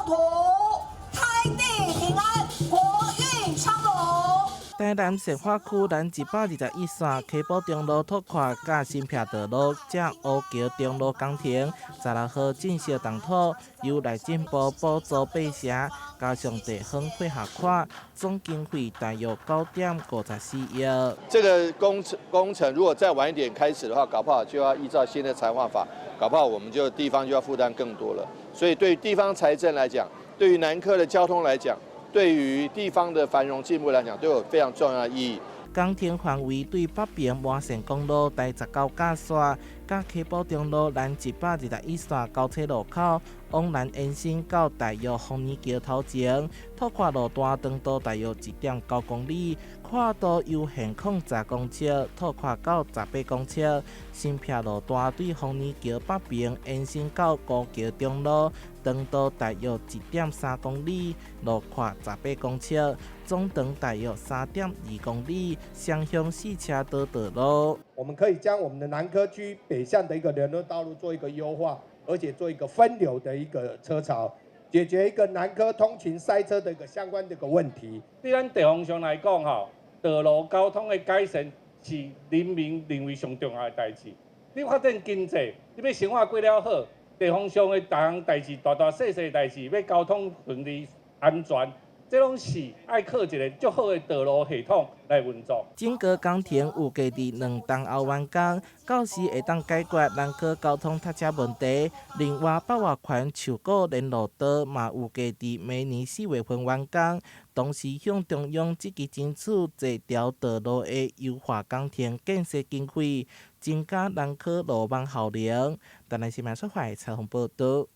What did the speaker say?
土，開地平安，國運昌隆。台南善化區南121線溪埔中路拓寬佮新埤道路這烏橋中路工程，16號正式動土，由內政部補助8成，加上地方配合款，總經費大約9.54億。這個工程如果再晚一點開始的話，搞不好就要依照新的財劃法，搞不好我們就地方就要負擔更多了。所以對地方財政來講，對於南科的交通來講，對於地方的繁榮進步來講，都有非常重要的意義。工程範圍對北爿滿線公路第19甲線，佮溪埔中路南121線交叉路口，往南延伸到大約豐年橋頭前，拓寬路段長度大約1.9公里，闊度由現況10公尺拓寬到18公尺。新埤路段對豐年橋北爿延伸到高橋中路，長度大約1.3公里，路闊18公尺，總長大約3.2公里，雙向四車道道路。我們可以將我們的南科區北向的一個聯絡道路做一個優化，而且做一個分流的一個車潮，解決一個南科通勤塞車的一個相關的一個問題。對咱地方上來講，吼，道路交通的改善是人民認為上重要的代誌。你發展經濟，你欲生活過了好，地方上的逐項代誌，大大細細代誌，欲交通順利安全，這攏是愛靠一个足好的道路系統來運作。整個工程預計佇2冬後完工，到時會當解決南科交通塞車問題。另外，北外環樹谷聯絡道嘛預計佇明年4月份完工，同時向中央積極爭取這條道路的優化工程建設經費，增加南科路網效能。台南新聞出發採訪報導。